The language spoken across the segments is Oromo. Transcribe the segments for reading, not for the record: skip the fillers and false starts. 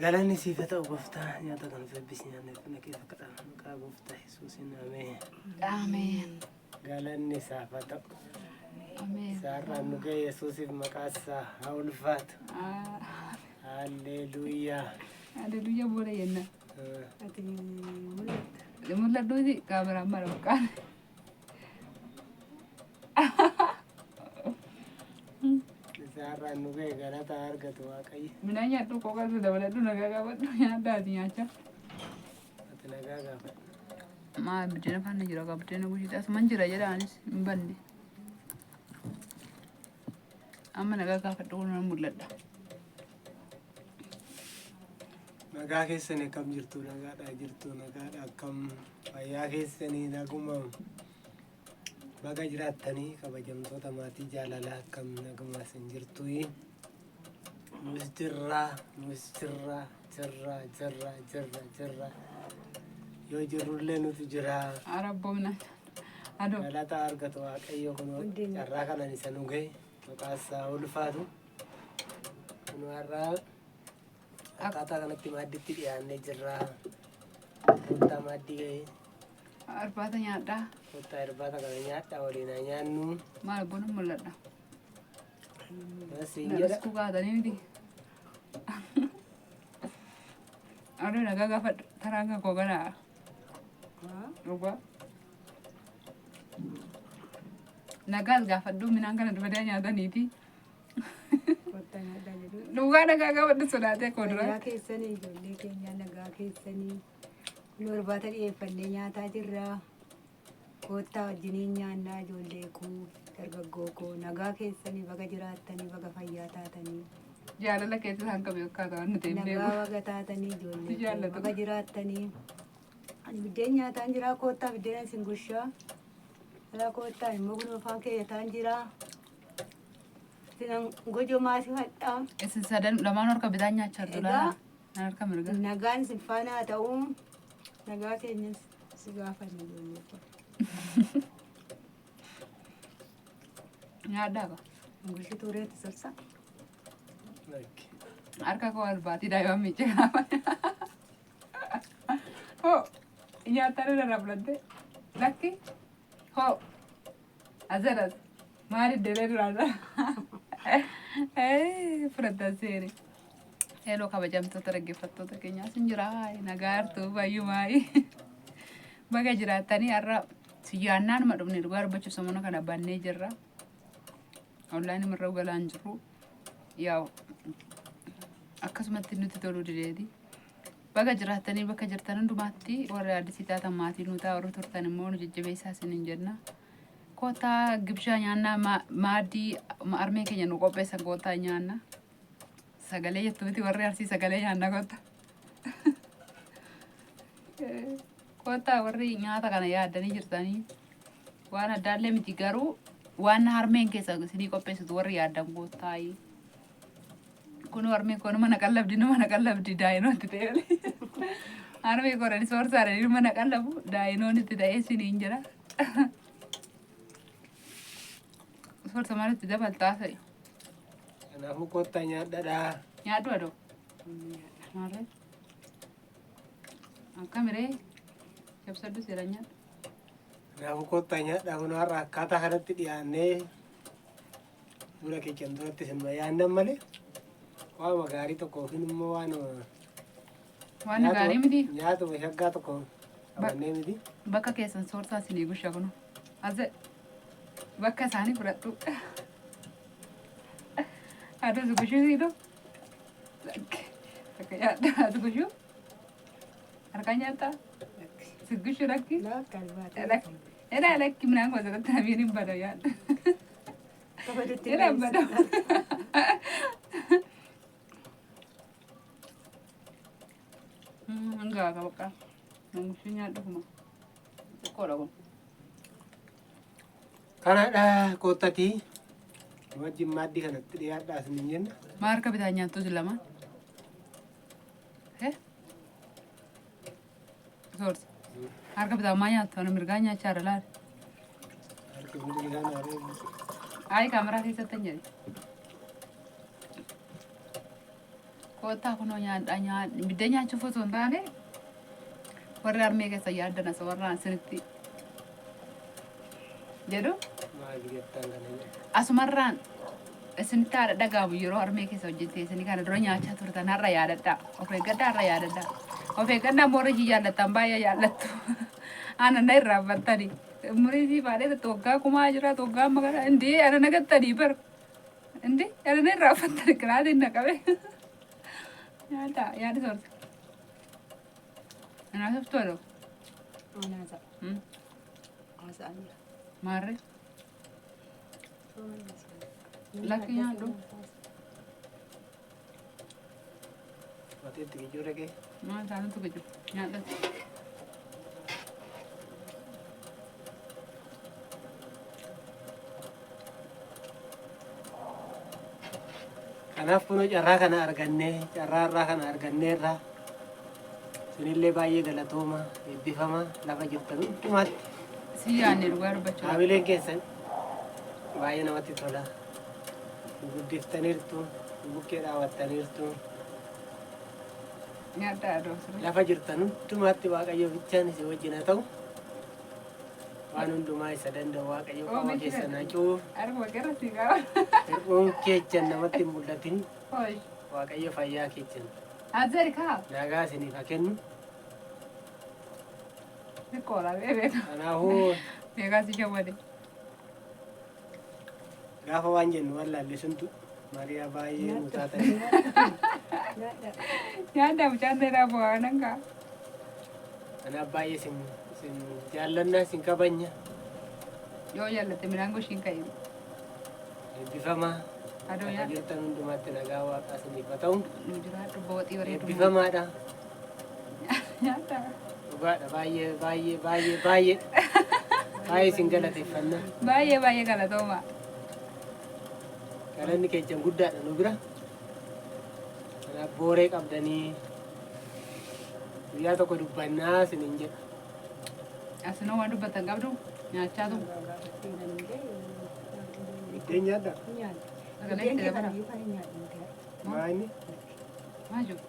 Galanni siif haa ta'u gooftaa nyaata kan eebbisi nyaanne fana keessa kadha maqaa gooftaa Yesuusiin ameen. Ameen. Galanni isaaf haa ta'u. Ameen. Isaarraan nu ga'e Yesuusiif maqaa isaa haa ulfaatu. Halleluuyaa. Haleluuyaa booda jenna. Ati mul'atta. Mul'adhuuti kaameraan mara maqaan. Isaarraan nu ga'e galata haa argatu Waaqayyo. Midhaan nyaadhu qoqaltu dabaladhu nagaa gaafadhu nyaadhaati nyaachaa. Ati nagaa gaafadhu. Maa buddeena faana jira kaa buddeena gujiidha. Asuman jira jedha anis hin banne. Amma nagaa gaafadhu kun nan mul'adha. Nagaa keessanii akkam jirtu nagaadha jirtu nagaadha akkam fayyaa keessanii naguma baga jiraattanii kabajamtoota maatii jaalalaa akkam naguma isin jirtu nus jirraa nus jirraa jirraa jirraa jirra jirra yoo jirrullee nutu jiraa Arabboomna. Adoo. galata argatu waaqayyo kun carraa kanan isa nu gahe maqaa isaa ulfaatu kun har'aa akkaataa kanatti maadditti dhiyaannee jirra. Kottaa maaddii ga'ee Irbaata nyaadhaa. kottaa irbaata kana nyaadhaa waliin haa nyaannu. Maal abboon mul'adha. Siin jedha. Nagasku kaatanii miti. Adoo nagaa gaafadhu taraan kan koo ganaa. Dhugaa. Nagaas gaafadhu midhaan kana dubadee nyaataniiti. Kottaa nyaadhaa jedhu. Dhugaa nagaa gaafadhu sodaatee koo dura. Nagaa keessanii ijoollee keenya nagaa keessanii. Nu irbaata dhiyeeffannee nyaataa jirra. Kottaa wajjiniin nyaannaa ijoollee koo dargaggoo koo nagaa keessanii baga jiraattanii baga fayyaa taatanii. Jaalala keessa isaan qabu fakkaata waan nuti hin Nagaa beeku. baga taatanii ijoollee koo Jaallatu. baga jiraattanii. Ani biddeen nyaataan jira kottaa biddeena isin gushaa. Alaa kottaa immoo kun afaan keeyyataan jira. Isinan gojomaa si fadhaa. Isin sadan lamaan harka bitaa nyaachaa jirtu Egaa. laala. Naan harka mirga. Nagaan isin faana haa ta'u. Nagaa keenyas si gaafanna ijoollee koo. Nyaadhaa qaba. Gushi tureetti sirsa. Harka koo albaatii daa'ima miicee gaafa. Hoo nyaatanii irraa fudhatte lakki hoo azaras maali deelee duraan fudhattan seeni. Heloo kabajamtoota dhaggeeffattoota keenyaa sin jira nagaa hartuu fayyumaayi. Baga jiraattanii har'a siyyaannaan ma dhufne dhugaa dubbachuuf samuna kana bannee jirra. Onlaayinii irra galaan jiru. Yaa'u akkasumatti nutti toluu dideeti. Baga jiraattanii bakka jirtan hundumaatti warri addisii taatan maatii nuu ta'a warri turtan immoo nu jajjabeessaa isiniin jenna. Kottaa gibshaa nyaannaa maaddii armee keenya nu qopheessan kottaa nyaanna. Sagalee jettu miti warri arsii sagalee nyaanna kotta. Kottaa warri nyaata kana yaaddanii jirtanii waan addaallee miti garuu waan harmeen keessa isinii qopheessitu warri yaaddan kottaayi. Kun harmeen koo nama na qallabdi nama na qallabdi daa'inoon itti ta'e malee. Harmee koo dhani soorsaadha nama na qallabu daa'inoon itti ta'ee isiniin jira. Soorsa maalitti dabaltaa ta'e? Kanaafuu kottaa nyaadhaa. Nyaadhu adoo. Maarree. Akkamiree? Jabsadhu seera nyaadhu. Kanaafuu kottaa nyaadhaa kun har'a akkaataa kanatti dhiyaannee fuula keenya duratti isin yaannan malee waanuma gaarii tokko yookiin immoo waanuma Waan gaarii miti. nyaatuma shaggaa tokko qabannee miti. Bakka keessan soorsaa isinii gusha kunu. Ase bakka isaanii fudhadhu. Adoo si gushuu siidhu. Akka nyaadha ati gushuu. Harkaan nyaattaa? Si gushuu lakki. Lakka albaata. Lakki. Elaa lakki midhaan gosa irratti hamiin hin bada yaadda. Kabajutti Elaa hin bada. Enggak, enggak bakal. Nunggu nyaadhu kuma. Xiqqoodha kun. Kanadha kottatii wajjin maaddii kanatti dhiyaadhaa isiniin jenna. Maa harka bitaa nyaattu isin lamaan? Eh? Soorsa. Harka bitaa maa nyaattu? Ana mirgaa nyaachaa jira laal. Harki hundi isaan aaree Ayi kaameraa keessatti hin jedhe. Kottaa kunoo nyaadhaa nyaadha. Biddeen nyaachuuf osoo hin taane warri harmee keessa yaaddan asa warra isinitti jedhu Maal jettan kana jedhu. asumarraan isinitti haadha dhagaamu yeroo harmee keessa hojjette isinii kana dura nyaachaa turtan har'a yaadadhaa. Of eeggadhaa har'a yaadadhaa. Of eeggannaa immoo warri ishii jaallattan baay'ee jaallattu. Ana na irraanfattani. Umurii sii baadhee waggaa kumaa jiraatu waggaa amma kana indii ana nagattanii bar. Indii ana na irraanfattani kiraatiin na qabe. Nyaata yaada soorta. Anaasif tolu. Anaasa. Haasa'an jira. Maarree. Lakki nyaadhu. Waxiitti kiyyuu dhaqee. Maal isaanitu giju. Nyaadhas. Kanaaf kunoo carraa kana argannee carraa irraa kana arganneerra isinillee baay'ee galatooma eebbifama lafa jirtan hundumaatti Si yaadne dhugaa dubbachuudha. haamileen keessan baay'ee namatti tola. Nu guddiftaniirtu, nu bukkee dhaawwattaniirtu. Nyaadhaa adoo. Lafa jirtan hundumaatti Waaqayyo bichaan isin wajjin haa ta'u. Waan hundumaa isa danda'u Waaqayyo qoma keessan haa cufu. Arguma gara si qaba. Hir'uun keechan namatti hin mul'atin. Hooyi. Waaqayyo fayyaa keechan Azari kaa. nagaa isiniif haa kennu. Xiqqoodha beekaa. Kanaafuu Beekaa si shawwade. gaafa waan jennu wallaalle suntu Mariyaa baay'ee nu taatan. Nyaadhaa. Nyaadhaa mucaan dheeraa bu'aa nan kaa. Kanaaf baay'ee isin isin jaallannaa isin kabajna. Yoo jaallatte midhaan goshiin ka'e. Eebbifamaa. Adoo Lafa nyaadhu. jirtan hundumaatti nagaa Waaqaa isiniif haa ta'u. Nu jiraadhu booxii bareedu. Eebbifamaadha. Nyaadhaa. Dhugaadha baay'ee baay'ee baay'ee baay'ee baay'ee isin galateeffanna. Baay'ee baay'ee galatooma. Galanni keessan guddaadha nu bira. Kanaaf booree qabdanii guyyaa tokko dubbannaa isiniin jedha. Asinoo waan dubbatan qabdu nyaachaa tu. Biddeen nyaadhaa? Sagalee itti dabala. Maayini? Maa jiru?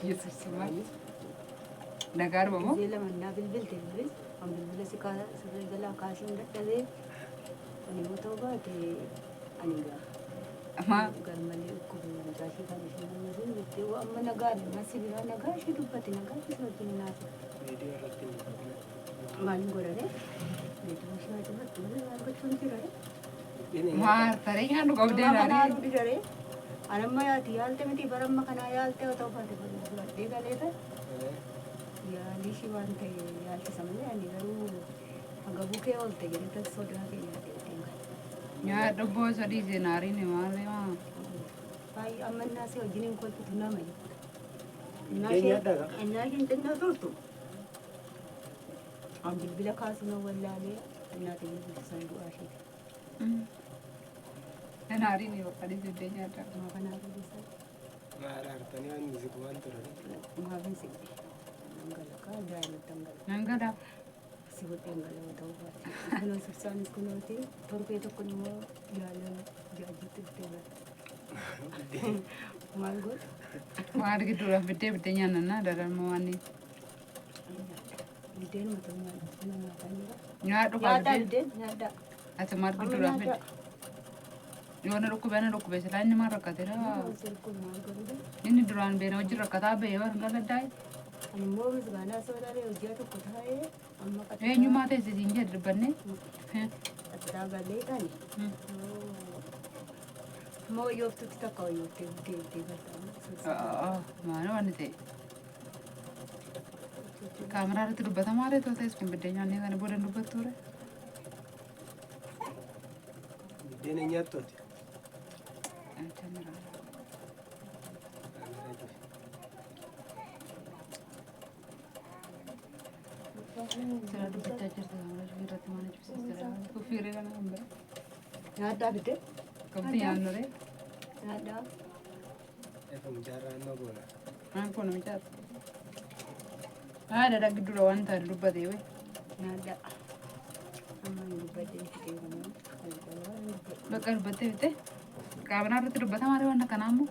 Yesuus maal? Nagaa dhuba moo? Gisee lamannaa bilbilte bilbil an bilbila si jalaa kaasuun dadhabee ani immoo ta'uu baate ani gaa Maa garmalee dhukkubee mucaa ishee kan ishee nama sun jettee waa amma nagaa nama si biraa nagaa ishee dubbate nagaa ishee si wajjin naasa. Viidiyoo irratti hin dubbatina. Maal godhare? Viidiyoo ishee haa dubbatu malee maal gochuun jirare? Biddeen nyaadhaa? Maal taree nyaadhu qabdee Nama naaree. kanaa dirare. Anamma yaati yaalte miti baramma kanaa yaalte yoo ta'u baate fudhadhee galee ta'e. Yaalii ishee waan ta'e yaalchisa malee ani garuu hagabuu kee oolte jedhee tas sodaa kee nyaatee ittiin gala. Nyaadhu boo sadii seenaariin maal maa? Baay'ee amma innaa si wajjin hin kolfitu nama jetta. Biddeen nyaadhaa kaa? Innaa isheen xinnoo turtu. An bilbila kaasuu na wallaalee innaa bilbilti san du'aa isheeti. Naariin bakka dhiisee nyaadhaa. Amma kanaa bilisa Maal aartanii waan siqu waan turani? maaf hin siqne. Dhangalaqa daa'imatti dhangalaqa. Nan gadaa. Si godhee dhangala'oo ta'uu baate. Kunoo sirsaanis kunooti torbee tokko immoo yaala jaajjitti dhuftee bara. Maal godhu? Maal gidduudhaaf biddee biddee nyaannannaa dadarma waan Biddeenuma ta'uu nyaadhu. Kun nyaataa jira. nyaadhu kaa Nyaadhaa biddeen. biddeen nyaadhaa. Ati maal Amma gidduudhaaf nyaadhaa. bidde? Yoo na dhukkube na dhukkube silaa inni maal rakkateera? Sirkun maal godhu? Inni duraan beena hojii rakkataa ba'ee waan galaddaa. Ani immoo misgaanaa soodaalee hojii tokko taa'ee amma qaxxaa. Eenyummaa teessee siin jedhe dubbannee. Qaxxaa galee taani. Amma wayyooftutti takka wayyooftee deemtee galtaa. Maal waan ta'e. Kaameraa irratti dubbatamaa ree ta'es kun biddeen nyaannee kana booda dubbattu ree. Biddeen hin nyaattooti? Nyaachaa jira. Kaameraa cufi. Sira dubbachaa jirti kaameraa cufi irratti maal cufsiistera. Kuffiiree kana kan bira. Nyaadhaa biddeen. Kamti nyaannu ree. Nyaadhaa. Efa mucaarraa amma goona. Maal kun mucaata. Haadha gidduudha waan taate dubbatee wee. Nyaadhaa. Amma hin dubbadhee fixee kanaan. Kan dubbadhu. Bakka dubbattee fixee. Kaameraa irratti dubbatama waan akkanaa immoo.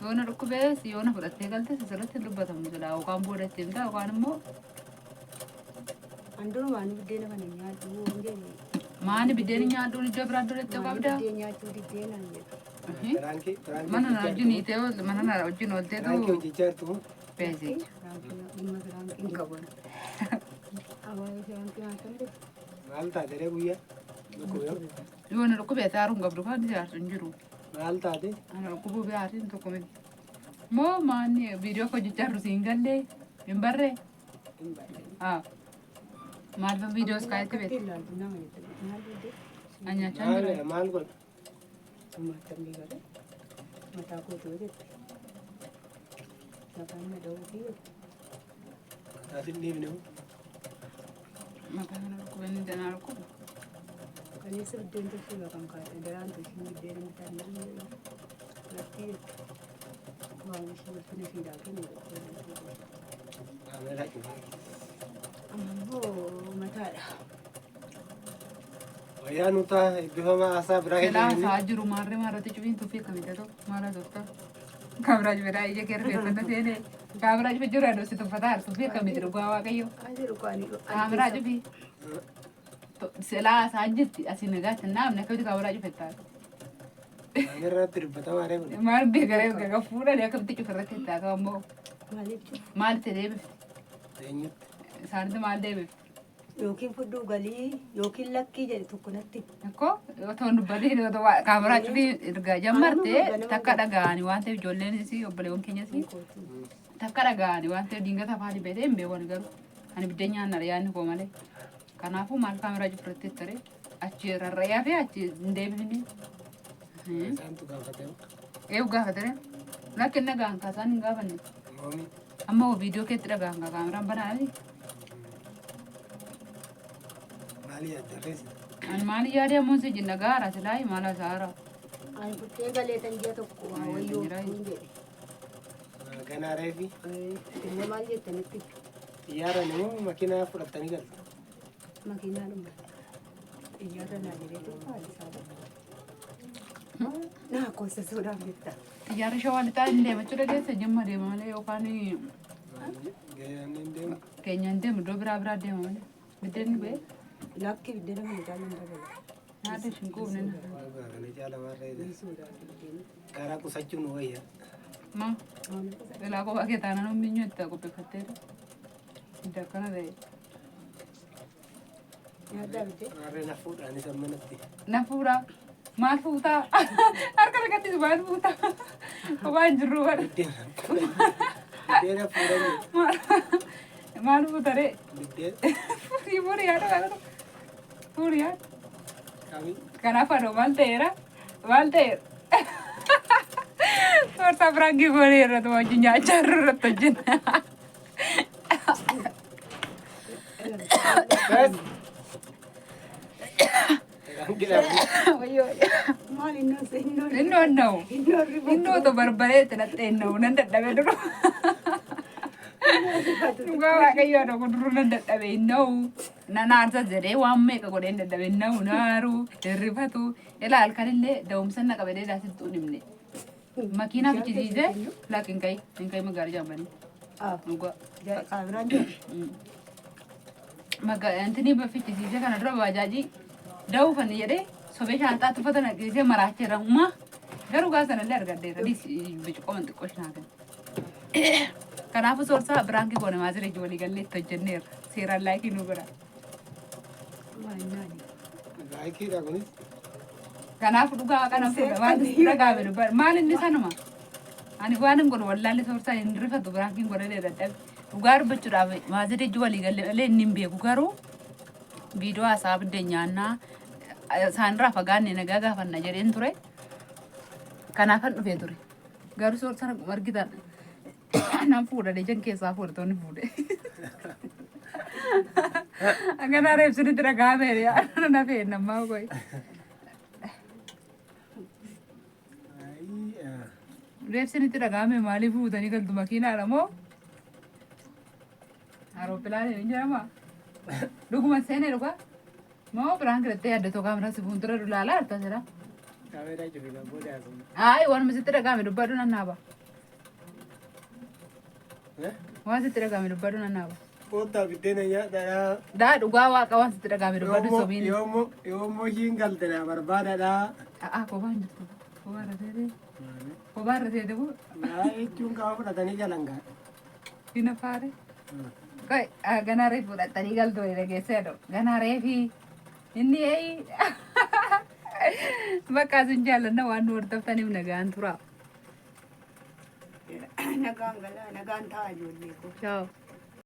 Yoo na dhukkubees yoo na fudhattee galtes asirratti hin dubbatamu silaa yookaan booda itti himta yookaan immoo An durumaan buddeena kana hin nyaadhu hin jedhe. Maani biddeen nyaadhuun iddoo biraa duratti Maani qabda. biddeen nyaachuu diddee naan jedhe. Piraankii piraankii Mana na hojjechaa wajjin jirtu. hiitee mana na wajjin Piraankii oolteetu hojjechaa jirtu. beesecha. Firaankii dhimma firaankii hin qaban. Abaayee firaankii maal kan beeku? Maal taate ree guyyaa? Dhukkubee. Yoo na dhukkubee taaruun qabdu kan jaarsu hin jiru. Maal taate? Ana dhukkubuu biyaatiin tokko miti. Moo maanni viidiyoo akka hojjechaa jirru siin gallee hin barree? Hin barree. Haa. Maal viidiyoo iskaayitti Akkatti beektu? ilaaltu nama jette. Maal buddee? Ani nyaachaa hin Maal jiru. maal godha? Summaattan beekate. Mataa kootu jette. Lafaan na dha'uufi jette. Mataa sin dhiibne moo? Mataa kana dhukkubee ni danaa dhukkuba. Kaleessa biddeen tolchuu kan kaa'e. Daraan tolchuun biddeen bitaan jedhu. Lafti jette. Waan ishee ulfina ishiidhaa kennu jette. Kaameraa cufaa. Amma immoo mataadha. Wayyaa nu ta'a eebbifamaa haasaa biraa Silaa keessa isaa jiru maarree maarratti cufiin tuffii akkamii ta'u maal haasofta? Kaameraa cufedhaa ija kee rifeeffannoo seenee. Kaameraa cufe jiru aduu si tuffataa tuffii akkamitti dhugaa Waaqayyo. Haa jedhu qaanii. Kaameraa cufii. Silaa isaa jirti asii nagaatti naamni akkamitti kaameraa cufettaa? Kaameraa irratti dubbatamaa ree kun. Maal beekaree gaga fuudhanii akkamitti cufarratti itti haasa'u ammoo Maaliif cufu? maal itti deebifte? Eenyutti? Isaanitti maal deebifte? Yookiin fudhuu galii yookiin lakkii jedhe tokko natti. Akkoo otoo hin dubbatiin otoo kaameraa cufii erga jammartee takka dhaga'anii waan ta'eef ijoolleenis obboleewwan keenyas takka dhaga'anii waan ta'eef dingata afaan beekee hin beekan garuu ani biddeen nyaannadha yaadni koo malee. Kanaafuu maal kaameraa cufarratti itti achi rarra'ee fi achi hin deebifne. Isaantu gaafate. Eewu gaafatare lakki inni dhaga'an kaasaan hin gaafanne. Moomi. Amma hoo viidiyoo keetti dhaga'an kaa kaameraan banaadha. Maali yaaddarreessi? Ani maali yaadee ammoo si jinna gaara silaayi maal hasaara. Ani futtee galee tan ji'a tokko waa Ay, wayyoo jira. hin jedhe. Ganaa reefi. Immoo maal jettanitti Xiyyaaraan immoo makiinaa fudhattanii galtu. Makiinaa dhuma. Xiyyaarra naa jedhee tokko Addis Ababa. Naa koosisuudhaaf jetta. Xiyyaarri Shawaa Lixaa hin deemachuu dhageesse Jimma deema malee yookaan Gaheen hin deemu. keenyaan deemu iddoo biraa biraa deema malee. Biddeenni ba'e Lakki biddeena kana caalaa hin dabalu. nyaata hin quufne. Dhugaa kana caala maarree. Dhiisuudhaaf biddeena. Karaa qusachuun nu wayya. Ma silaa kophaa kee taanaan humni itti qopheeffatteera. Idda akkana ta'e. Nyaaddaa biddeen. Maarree na fuudhaanis ammanatti. Na fuudhaa. Maal fuutaa? Harka rakkattis maal fuutaa? Kophaa hin jirru bara. Biddeena biddeena fuudhan. Maal fuutaree? Biddeen Furii furii yaada yaada. Furii yaada. kamii? Kanaaf adoo maal ta'eera? Maal ta'eera? Toortaa biraankii goonee irratti wajjin nyaachaa jirru irratti hojjenna. Bas. Piraankii. Maal innoo innoo Inni onna'u. innoo rifatu. Inni otoo barbaree itti naqxee inna'u nan dadhabee duru. Dhugaa Waaqayyo adoo kun duruu nan dadhabee inna'u. Nan aarsa jedhee waan meeqa godhee hin dadhabee inna'u naaru hirrifatu. Ilaa halkanillee da'umsa na qabadee daasitti himne. Makiinaa fichisiisee lakki hin ka'i hin ka'i magaalaa jaambanii. Dhugaa. Kaameraan jira. Intini fichisiisee kana dura baajaajii da'uufan jedhee sobee shaanxaa uffata naqsiisee maraacheera uumaa garuu gaafa sanallee argadheera bicuqoman xiqqoo shinaa. Kanaafuu soorsaa biraankii goone maasirra walii gallee itti hojjenneerra seeraan laayikii nu godha. Maal naani? Laayikiidha kunis. Kanaafuu dhugaa kana fuudha waan dhagaame dubbadha maal inni sanuma ani waan hin godhu wallaalli soorsaa hin rifatu biraankiin godhanii dadhabe dhugaa dubbachuudhaaf maasirra walii gallee malee inni hin beeku garuu viidiyoo haasaa biddeen nyaannaa isaanirraa fagaanne nagaa gaafanna jedheen ture. Kanaafan dhufee ture. Garuu soorsaa akkuma argitan nan fuudha jan keessaa fuudha toonni fuudhe. Akkanaa reebsinitti dhaga'ameera yaa na fe'en ammaa koyi. Reebsinitti dhaga'ame maaliif fuutanii galtu makiinaadha moo? Aeropilaaniin hin jedhama. Dhuguma seenee dhugaa. Moo biraan kilattee yaaddatoo kaameraa si fuuldura ilaalaa jirta jira. Kaameeraa cufi booda haasofna. Hayi, waanuma sitti dhaga'ame dubbadhu nan naaba. Waan sitti dhaga'ame dubbadhu nan naaba. Koottaa biddeena nyaadhaa. Daa dhugaa waaqa waan sitti dhaga'ame dubbadhu sobiin. Yoommoo ishiin galte naa barbaadadhaa. A'aa kophaa hin jirtu. Kophaa irra seetee. Kophaa irra seete moo Naa jechuun qaama fudhatanii galan gaa. hin afaare. Koi ganaa reefi fudhatanii galtu wali dhageessee jedhu. Ganaa reefi inni eeyi. Bakka isin jaallanna waan nu hordoftaniif nagaan tura. Nagaan galaa nagaan ta'a ijoollee koo. Ciao.